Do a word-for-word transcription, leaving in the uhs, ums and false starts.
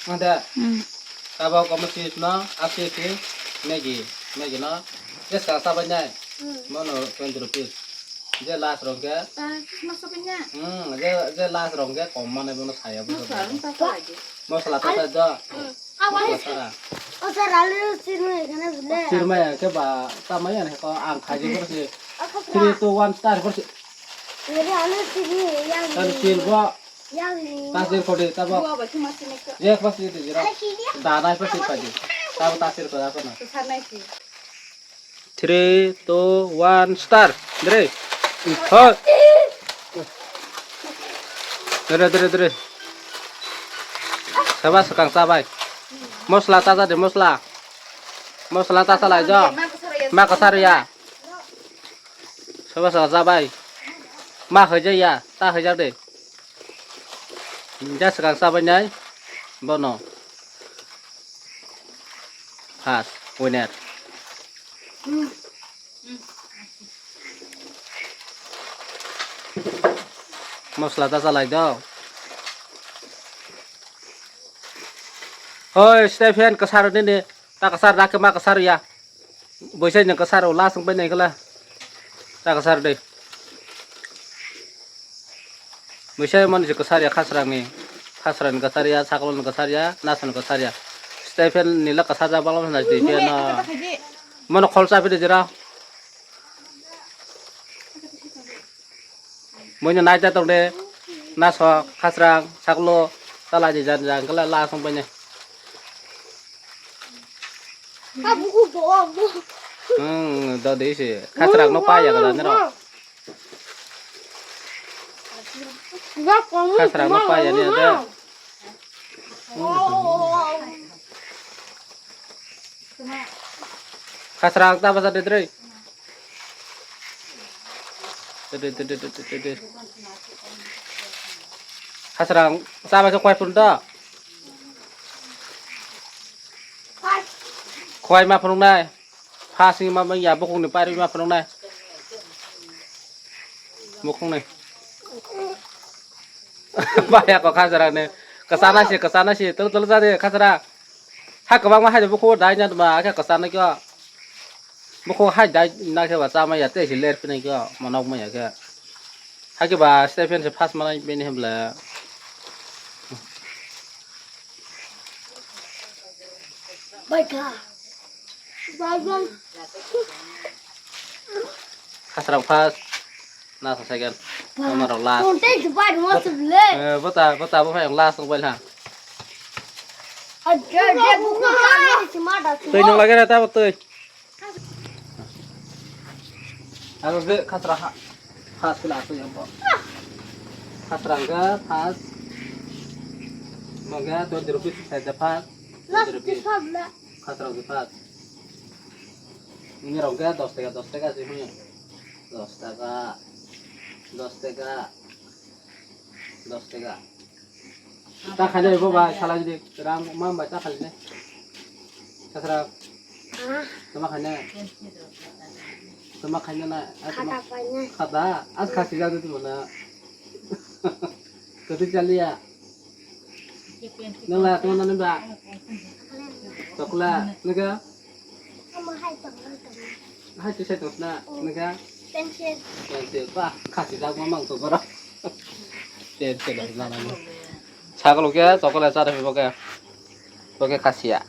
Ande. Hmm. Tabok omo chips no, a chips ni Maggi, Maggi no. Je sa sa bai nai. Hmm. Mono twenty rupees. Je last rong ke. Ah, chips masa bai na. Hmm, je, je last rong ke kom mane bono saya bo. Masa, masa bai di. Mosla ta sa do. Hmm. Awa. Mosla ta. O sir, alu chips no ekhane bile. Chips ma ya ke ba, ta ma ya ne ko ang khaji ko si. Three, two, one, start ko si. Alu chips ni yang. Alu chips bo. Yang ni. Tasir kode, tabok. Dua ba cuma sini ke. Ye, pas itu jira. Dana pas itu aja. Tabok tasir kode apa na? Susah naik sih. Three, two, one, start. Dre. Hoi. Dre, dre, dre. Saba sekang sabai. Mosla tasa de, mosla. Mosla tasa lai jo. Ma kasar ya. Saba sekang sabai. Ma hoi ja ya, ta hoi ja de. Hwnja swkang chabainai bono. First winner. Mosla ta chalai do. Hoi, Stephen, kwsaro nini. Ta kwsar na khe ma kwsar ya. Buisai ni kwsar o last wng pai nai khe la. Ta kwsar de. Buisai mani se kwsar ya khasrang ni. Khasrang ni kwsar ya, saklo ni kwsar ya, naso ni kwsar ya. Stephen ni la kwsar ja balo na Stephen no. Mono khol cha phi de jera. Buino naita tongde, naso, khasrang, saklo, tala je jan jan kala la song paine. Ha buku bo bo. Hmm, do de se. Khasrang no pa ya kala nero. Khasrang no pa ya ni de. Khasrang ta basa de dre. Tede, tede, tede, tede. Khasrang, chaba khe khwai phunuk da? Khwai ma phunuk nai. Pha sing ma bang ya, bokong ni pairwi ma phunuk nai. Bokong nai. Baya ko khasrang ne. Kwchana se, kwchana se. Tolo, tolo ja de, khasrang. Ha kwbangma hai de bukhuk dai na ba khe kwchana khe. Bukhuk hai dai na khe ba chama ya tei se ler phinai khe monok ma ya khe. Ha khe ba Stephen se first manai bini hemle. Bai kha. Bai bai. Khasrang first. Nasa second. Ba, tamo rok last. Content bai mo se le. Eh, bota, bota, bo phai last nang bai ha. Aje, je buku kami si mada. Tei nang lagi rata betul. Aku ke khasra ha. Khas kena aku yang bo. Khasra enggak, khas. Mangga twenty rupees saja, khas. Last twenty rupees. Discount lah. Khasra enggak, khas. Ini rongga dos taka, dos taka sih punya. Dos taka, dos taka, dos taka. Tak ada ibu bah, salah jadi terang mama baca kali ini. Terserah. Ah. Sama kanya. Sama kanya na. Ah, sama. Kata apanya? Kata, as kasih jago tuh mana. Ketik kali ya. Nang la tong nang ba. Tokla, naga. Hai tu sai tong na, naga. Pencil. Pencil ba, khasi jak ma mang to bara. Pencil la na ni. Sagalo ke, tokla sa da bo ke. Bo ke khasi ya.